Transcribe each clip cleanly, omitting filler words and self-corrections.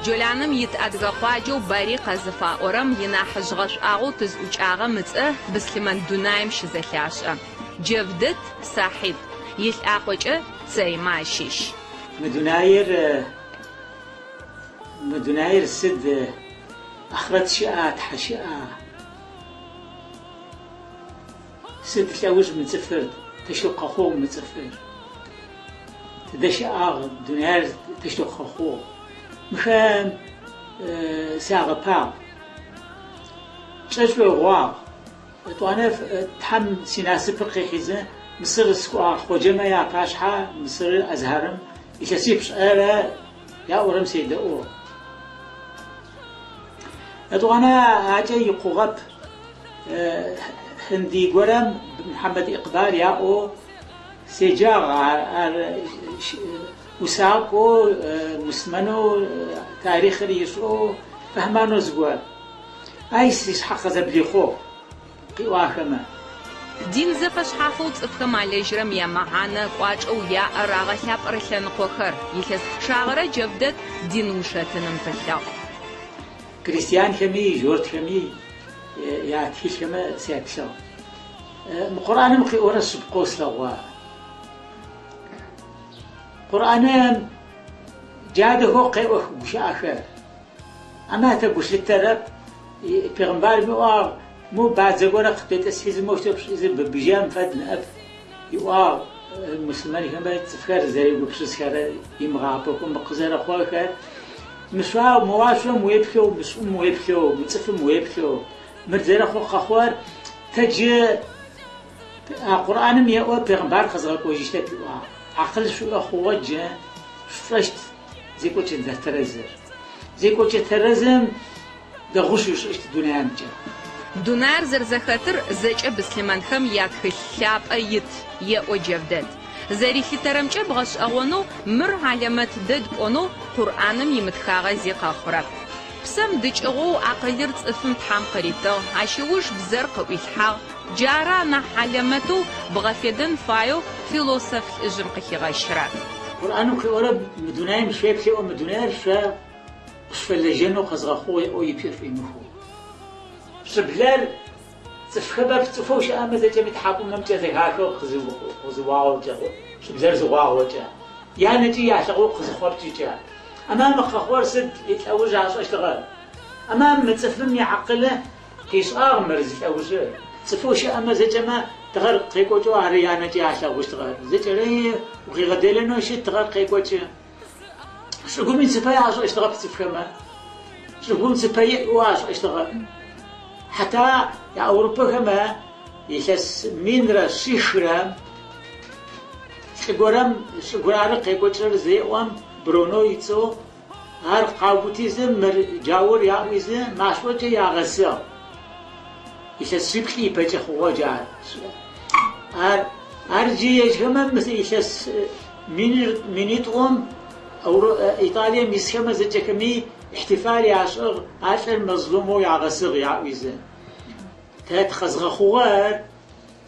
Джоланым ит адыгэ къуаджэу Барикъэ зыфаӏорэм инахьыжъ гъэшӏуагъэу тызӏукӏагъэм ыцӏэ быслъымэн дунаим щызэлъашӏэ. Джэвдэт Сахьид. Илӏакъокӏэ Цэймэ ащыщ. Мы дунаир, мы дунаир сыд, ахърэт щыӏа, Тхьэ щыӏа? Сыд лӏэуж мы цӏыфыр, тэщтэу къэхъугъ мы цӏыфыр? Тыдэ щыӏагъ, дунаир тэщтэу къэхъугъ? Мыхэм сагъэпагъ, пшӏэ сшӏоигъуагъ. Етӏуанэ Тхьэм синасыпыр къихьизэ, Мысыр сыкӏуагъ, хъоджэмэ япашъхьэ Мысыр Азхарым илъэсипшӏэрэ яӏорэм седэӏугъ. Етӏуанэ акӏэ икъугъэп. Хьынди горэм Мухьаммад Икъбал яӏоу седжагъ, ар усакӏоу, муслъымэнэу, тарихъыр ышӏэу, фэхьманэу зыгор. Ай сшъхьэ къызэблихъугъ, къыӏуахэмэ. Дин зэфэшъхьафэу цӏыфхэм алэжьырэм ямэхьанэ, кӏуачӏэу яӏэр, агъэлъапӏэрэ лъэныкъохэр. Илъэс пчъагъэрэ Джэвдэт дин ушэтыным пылъыгъ. Крестьянхэми жортхэми ятхылъхэмэ сяплъыгъ. Мы Къурӏаным къыӏорэр шъыпкъэу слъэгъуа. Къурӏаным джадэхэу къеӏох гущыӏэхэр. Ама тэ гу лъыттэрэп. Пегъымбарым ыӏуагъ, мо бадзэ горэ къытетӏысхьизы моущтэу пшӏызы быбыжьэм фэд ныӏэп. Иӏуагъ муслъымэнхэмэ цӏыфхэр зэрегупшысхэрэр имыгъапэхэу мы къызэрэхъугъэхэр. Мы шъуа, мы уашъом уеплъэу, мы чӏым уеплъэу, мы цӏыфым уеплъэу, мыр зэрэхъу къэхъугъэр тэ джы а Къурӏаным еӏо пегъымбар къэзгъэкӏожьыщтэп иӏуагъ. Акъыл шъуиӏэ хъугъэ джы шъушӏэщт зекӏокӏэ тэрэзыр. Зекӏокӏэ тэрэзым дэгъу шъуишӏыщт дунаемкӏэ. Дунаир зэрэзэхэтыр зэкӏэ быслъымэнхэм ятхылъ лъапӏэ ит, еӏо Джэвдэт. Зэрилъытэрэмкӏэ бгъэшӏэгъонэу мыр хьалэмэт дэд пӏонэу Къурӏаным имытхагъэ зи къэхъурэп. Псэм дыкӏыгъоу акъылыр цӏыфым Тхьэм къыритыгъ, ащ ыуж бзэр къыӏуилъхьагъ. Джары анахь хьалэмэтэу бгъэфедэн фаеу философ лӏыжъым къыхигъэщырэр. Къурӏаным къыӏорэр мы дунаим шъуеплъ еӏо, мы дунаир шъо къышъуфэлэжьэнэу къэзгъэхъугъ еӏо ипшӏэ шӏуимыхэу. Шӏыблэр цӏыфхэмэ цӏыфэу щыӏэмэ зэкӏэми тхьакӏумэмкӏэ зэхахэу къызыуагъокӏэ, шӏыблэр зыгъуагъокӏэ, янэкӏи ялъэгъоу къызыхъопкӏыкӏэ. Ама мы къэхъугъэр сыд илӏэуж ашӏэщтыгъэр? Ама мы цӏыфым иакъылы къишӏагъ мыр зилӏэужыр. Цӏыфэу щыӏэмэ зэкӏэмэ тыгъэр къекӏокӏэу ары янэкӏи алъэгъущтыгъэр. Зэкӏэри укъигъэделэнэу щыт тыгъэр къекӏокӏы. Чӏыгум ицыпэ ашӏэщтыгъэп цӏыфхэмэ. Чӏыгум цыпэ иӏэу ашӏэщтыгъэп. Хьата яаурупэхэмэ илъэс минрэ шъихрэ лӏы горэм чӏыгур ары къекӏокӏырэр зеӏом, Бруно ыцӏэу, ар къаубытизы мыр джаур яӏуизы машӏокӏэ ягъэсыгъ. Илъэс шъиплӏ ипэкӏэ хъугъэ джар. Ар ар джы ежьхэмэ мы илъэс минитӏум Италием исхэмэ зэкӏэхэми ихьтифал яшӏыгъ, а лӏыр мэзлумэу ягъэсыгъ яӏуизы. Тэ тыкъэзгъэхъугъэр,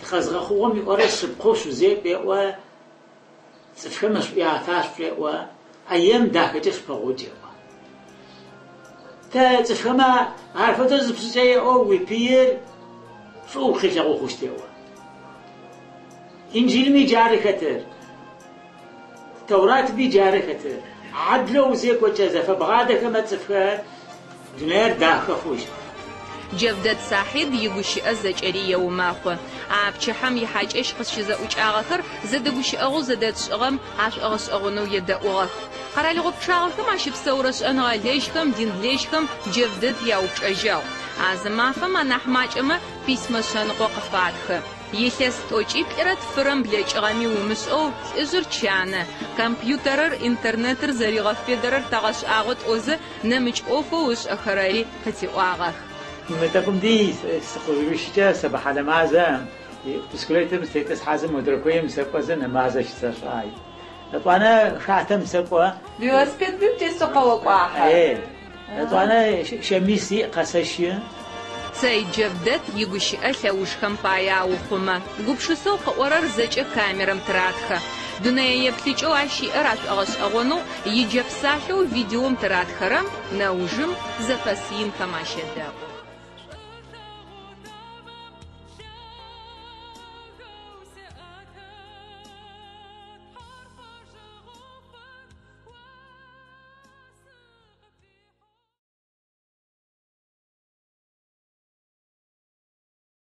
тыкъэзгъэхъугъэм иӏорэ шъыпкъэу шъузекӏу еӏо, цӏыфхэмэ шӏу яфашӏу еӏо, ӏаем дахэкӏэ шъупэгъокӏ еӏо. Тэ цӏыфхэмэ ар фэдэу зыпшӏыкӏэ еӏо, уипыир шӏу укъилъэгъу хъущт еӏо. Инджылми джары хэтыр. Тэуратми джары хэтыр. Гьадлэу узекӏокӏэ зэфэбгъадэхэмэ цӏыфхэр, дунаир дахэ хъущт. Джэвдэт Сахьид игущыӏэ зэкӏэри еумэхъу. А пчыхьэм ихьакӏэщ къысщызэӏукӏагъэхэр зэдэгущыӏэгъоу зэдэтшӏыгъэм ашӏогъэшӏэгъонэу едэӏугъэх. Къэралыгъо пчъагъэхэм ащыпсэурэ шӏэныгъэлэжьхэм, динлэжьхэм Джэвдэт яупчӏэжьэгъу. А зы мафэм анахь макӏэмэ письмэ шъэныкъо къыфатхы. Илъэс тӏокӏиплӏырэ тфырэм блэкӏыгъэми умышӏэу лӏыжъыр чаны. Компьютерыр, интернетыр зэригъэфедэрэр тэгъэшӏагъо тӏозэ, нэмыкӏ ӏофэу ышӏэхэрэри къытиӏуагъэх. Мы тӏэкӏум ди сыкъызыущыкӏэ сэбэхьэ нэмазэ, бискулетым сытетӏысхьэзэ модрэ коим сэкӏозэ нэмазэ щысэшӏа. Етӏуанэ хатэм сэкӏо. Велосипедми утесэу къэокӏуахьэ. Е. Етӏуанэ щэмий сиӏ къэсэщы. Цэй Джэвдэт игущыӏэ лъэужхэм пае аухъумэ. Гупшысэу къыӏорэр зэкӏэ камерэм тыратхэ. Дунэееплъыкӏэу ащ иӏэр ашӏогъэшӏэгъонэу иджэпсалъэу видеом тыратхэрэм нэужым зэфэс инхэм ащэдэӏу.